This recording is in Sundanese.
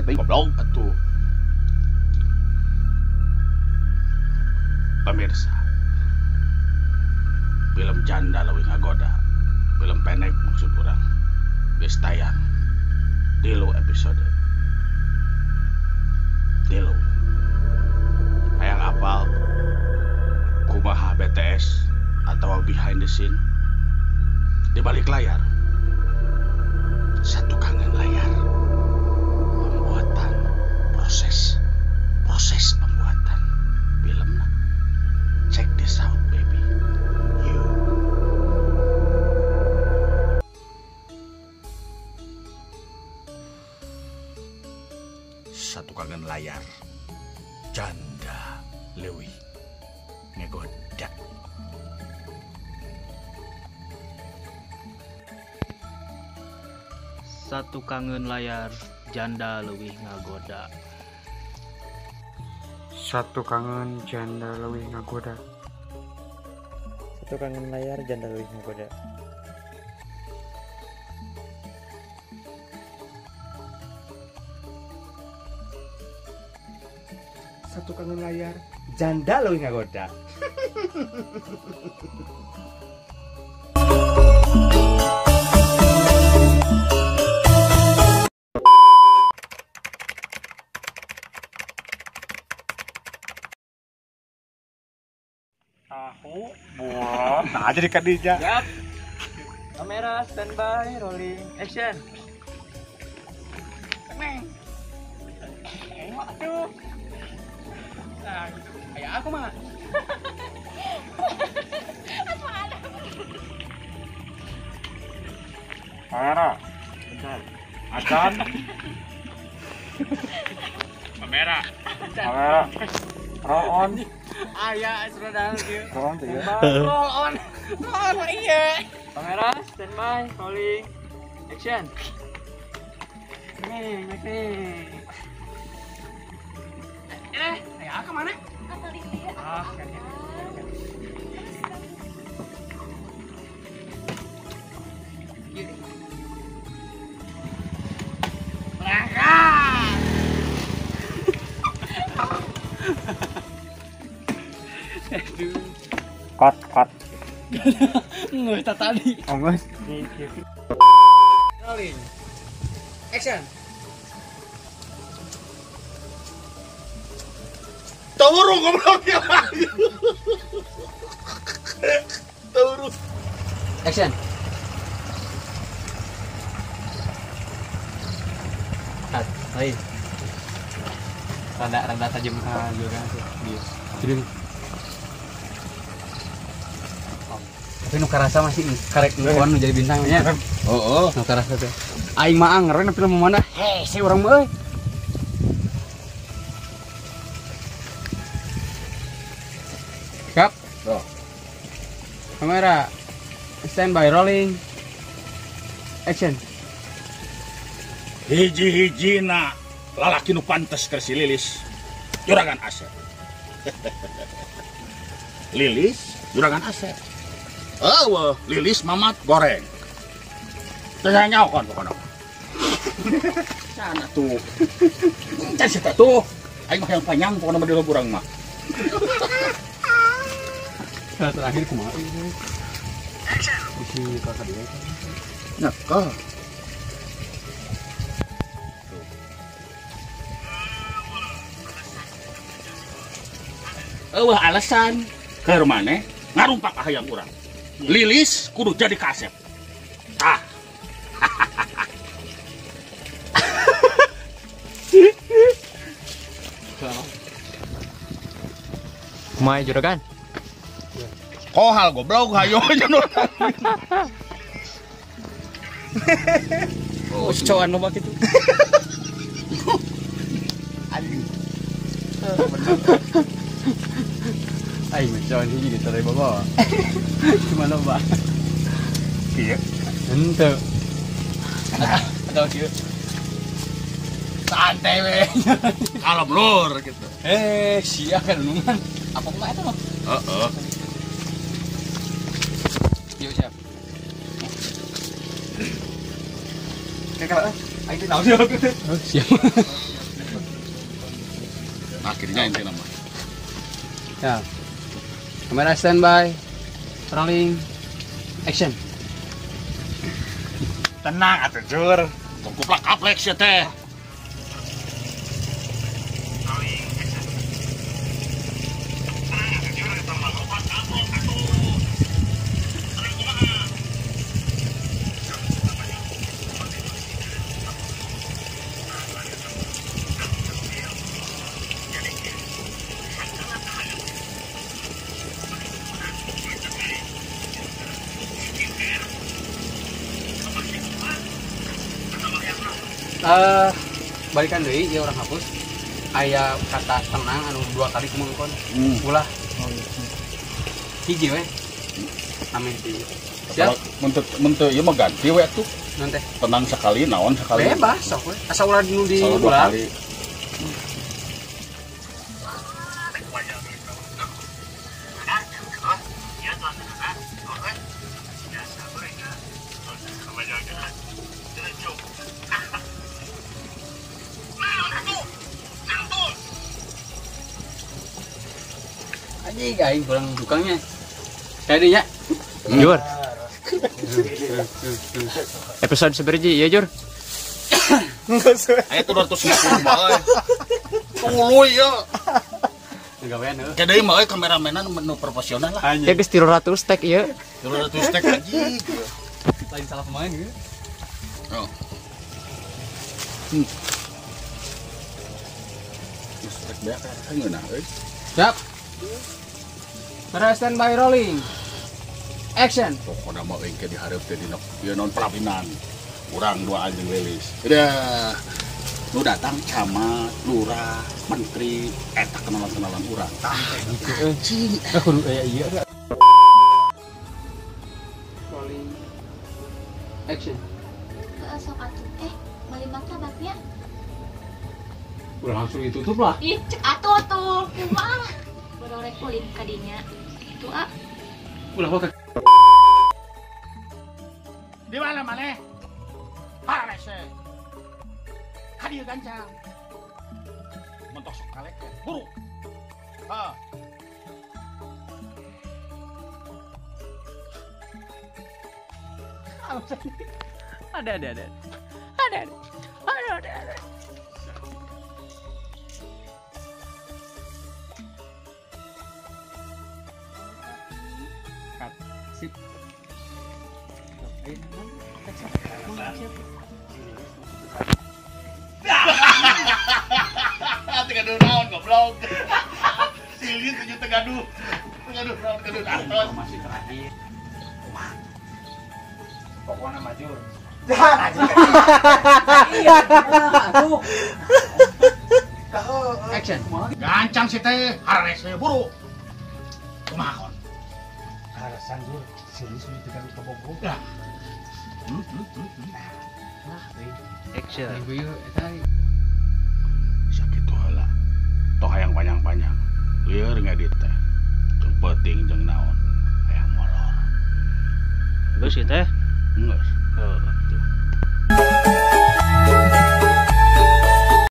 teh goblok atuh. Pemirsa, film Janda Leuwih Ngagoda, film pendek maksud urang, geus tayang 3 episode. 3. Hayang apal kumaha BTS atau behind the scene di balik layar. Satu kangen layar pembuatan proses pembuatan film. Check this out, baby. You. Satu kangen layar Janda Leuwih Ngagoda. Satu kangen layar Janda Leuwih Ngagoda. Satu kangen Janda Leuwih Ngagoda. Satu kangen layar Janda Leuwih Ngagoda. Satu kangen layar Janda Leuwih Ngagoda. Tahu bulat. Nah, jadi Khadijah. Siap. Kamera standby, rolling, action. Neng. Aduh. Nah, kayak aku mah. Kamera. Bentar. Acan. Kamera. Kamera. Roll on. Aya, sudah dalam gitu. Roll on tuh ya. Roll on. Roll on iya. Kamera standby, rolling, action. Nih, nih. Ayo kemana? Ah, berangkat. Aduh. Cut. Nggak tadi. Oh, nggak. Rolling. Action. Tawurung goblok ya. Tawurung. Action. Cut. Lain. Rada tajam juga sih. Dia. Tapi nu karasa masih karek ngeuan nu jadi bintangnya. Oh. Nu karasa teh. Aing mah anger we film mana? Heh, si urang mah euy. Siap. Tuh. Kamera standby, rolling, action. Hiji-hijina lalaki nu pantes keur si Lilis, Juragan Asep. Lilis, Juragan Asep. Eueuh, Lilis mamat goreng. Teu nyaokon pokona. Sana tuh. Encan si teh tuh. Aing mah yang panjang pokona mah di urang mah. Terakhir kumaha? Bisi kakak dia. Nah, kah. Eueuh alasan keur maneh ngarumpak hayang urang. Lilis kudu jadi kasep. Ah. Kumaha juragan? Kohal goblok hayo cenah. Oh, coan loba kitu. Anjing. Aing mah coan hiji gitu dari bawa. Cuma loba. Kieu. Henteu. Atau kieu. Santai we. Kalem lur gitu. Sia kan nungan. Apa kumaha eta mah? Heeh. Yuk siap. Kayak kalau aing teh naon. Siap. Akhirnya inti nama. Ya. Kamera standby. Rolling. Action. Tenang atuh jur. Tong kuplak kaplek sia teh. Balikan deui ieu urang hapus. Aya kata tenang anu 2 kali kumengkon. Ulah. Hiji we. Amin ti. Siap. Mun teu ieu mah ganti we atuh. Naon teh? Tenang sekali naon sekali. Bebas sok we. Asa ulah nu di Salah 2 ulah. kali. Anjing aing kurang tukangnya. Tadi nya. Jur. Episode seberji ya Jur. Aya 250 mah euy. Tuluy ya. Gawean heuh. Ke deui mah euy kameramenan nu profesional lah. Ya geus 300 tek ieu. 300 tek anjing. Lain salah pemain gitu. Oh. Geus tek beak ngeunah euy. Siap. Kamera standby rolling. Action. Pokokna mah euy ke dihareup teh dina ieu naon pelapinan. Urang dua anjing lilis. Udah. Nu datang camat, lurah, menteri, eta kenalan-kenalan urang. Tah anjing. Kudu aya ieu. Rolling. Action. Heeh, sok atuh. Meuli martabaknya. Udah langsung ditutup lah. Ih, cek atuh tuh. Kumaha? Bororek ulin kadinya. Itu ah. Ulah waktu. Di mana maneh? Parese. Kadieu gancang. Mentok sok kalek buru. Ha. Ada. Ada. Ada. Ada. Cut. Sip. Ayo, Tegaduh naon goblok. Silin tujuh tegaduh. Tegaduh naon tegaduh atos. Masih terakhir. Pokoknya maju. Action. Gancang si teh, harese buru. Kumaha kon? Alasan jur, serius ini tegaduh kabogoh. Lah. Action. Ibu ieu eta Sakitu heula. Tong hayang panjang-panjang. Lieur ngedit teh. Jeung peuting jeung naon. Hayang molor. Geus ieu teh. Geus. Heeh.